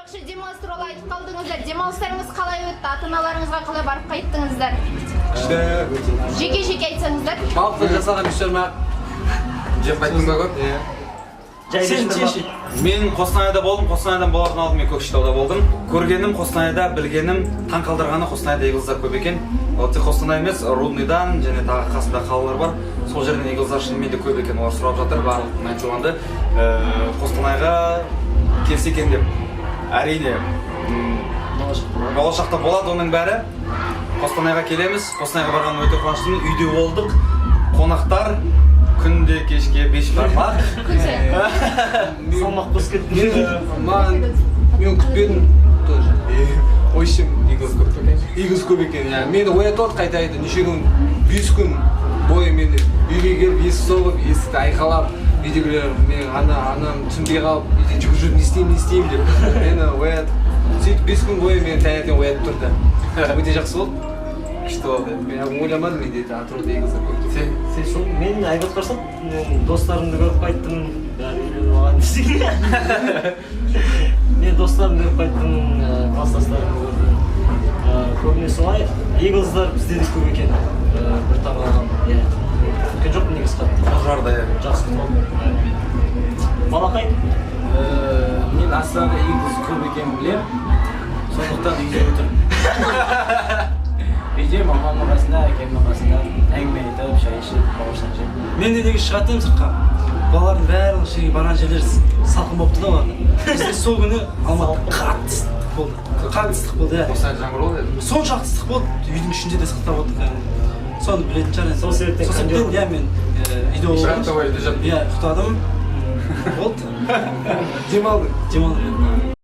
Айтпақшы, демалыс туралы айтып қалдыңыздар. Демалыстарыңыз қалай өтті? Ата аналарыңызға қалай барып қайттыңыздар? Күшті. Жеке жеке айтсаңыздар. Балықтан жасалған бешбармақ. Жеп қайттың ба көп? Иә. Сен ше? Мен Қостанайда болдым. Қостанайдан болардың алдын мен Көкшетауда болдым. Көргенім Қостанайда, білгенім, таң қалдырғаны, Қостанайда Eagles'дар көп екен. Ол тек Қостанай емес, Рудныйдан және тағы қасында қалалар бар. Сол жерден Eagles'дар шынымен де көп екен. Олар сұрап жатыр барлық Ninety One-ды Қостанайға келсе екен деп. Әрине, болашақта болады оның бәрі. Қостанайға келеміз. Қостанайға барғаныма өте қуаныштымын. Үйде болдық. Қонақтар күнде кешке бешбармақ. Күн сайын. Салмақ қосып кетті. Мен маған, мен күтпедім тоже. В общем, Eagles көп екен. Eagles көп екен, иә. Мені оятып алды қайта қайта неше күн, 5 күн бойы мені үйге келіп, есік соғып, есікті айқалап, үйдегілер, мен анам түсінбей қалып, үйде жүгіріп жүріп, не істеймін, не істеймін деп мені оятып, сөйтіп 5 күн бойы мені таңертең оятып тұрды. Өте жақсы болды. Күшті болды. Мен ойламадым үйде, Атырауда Eagles'дар көп деп. Сен? Сен сол, мен Айбат барсам, мен достарымды көріп қайттым, бәрі үйленіп алған десең. Мен достарымды көріп қайттым, класстастарымды көрдім. Көбіне солай. Eagles'дар бізде де көп екен. Бір таңғалғаным, иә. Күткен жоқпын негізі қатты. Пожарда, иә. Жақсы күтіп алдым. Балақай. Мен Астанада Eagles көп екенін білемін, сондықтан үйде отырмын. Үйде мамамның қасында, әкемнің қасында әңгіме айтып, шай ішіп, бауырсақ жеп. Мен де негізі шығатын едім сыртқа. Балалардың барлығы жерге барған жерлер салқын болып тұр да оларда. Бізде сол күні Алматыда қатты ыстық болды, қатты ыстық болды, иә. Қостанайда жаңбыр болды еді. Соншалықты ыстық болды, үйдің ішінде де сақтап отырдық кәдімгі. Соны білетін шығар енді. Сол себептен Сол себептен, иә, мен үйде Бір болдым. апта бойы үйде жаттың. Иә, ұйықтадым. Болды. Демалдың. Демалдым, иә.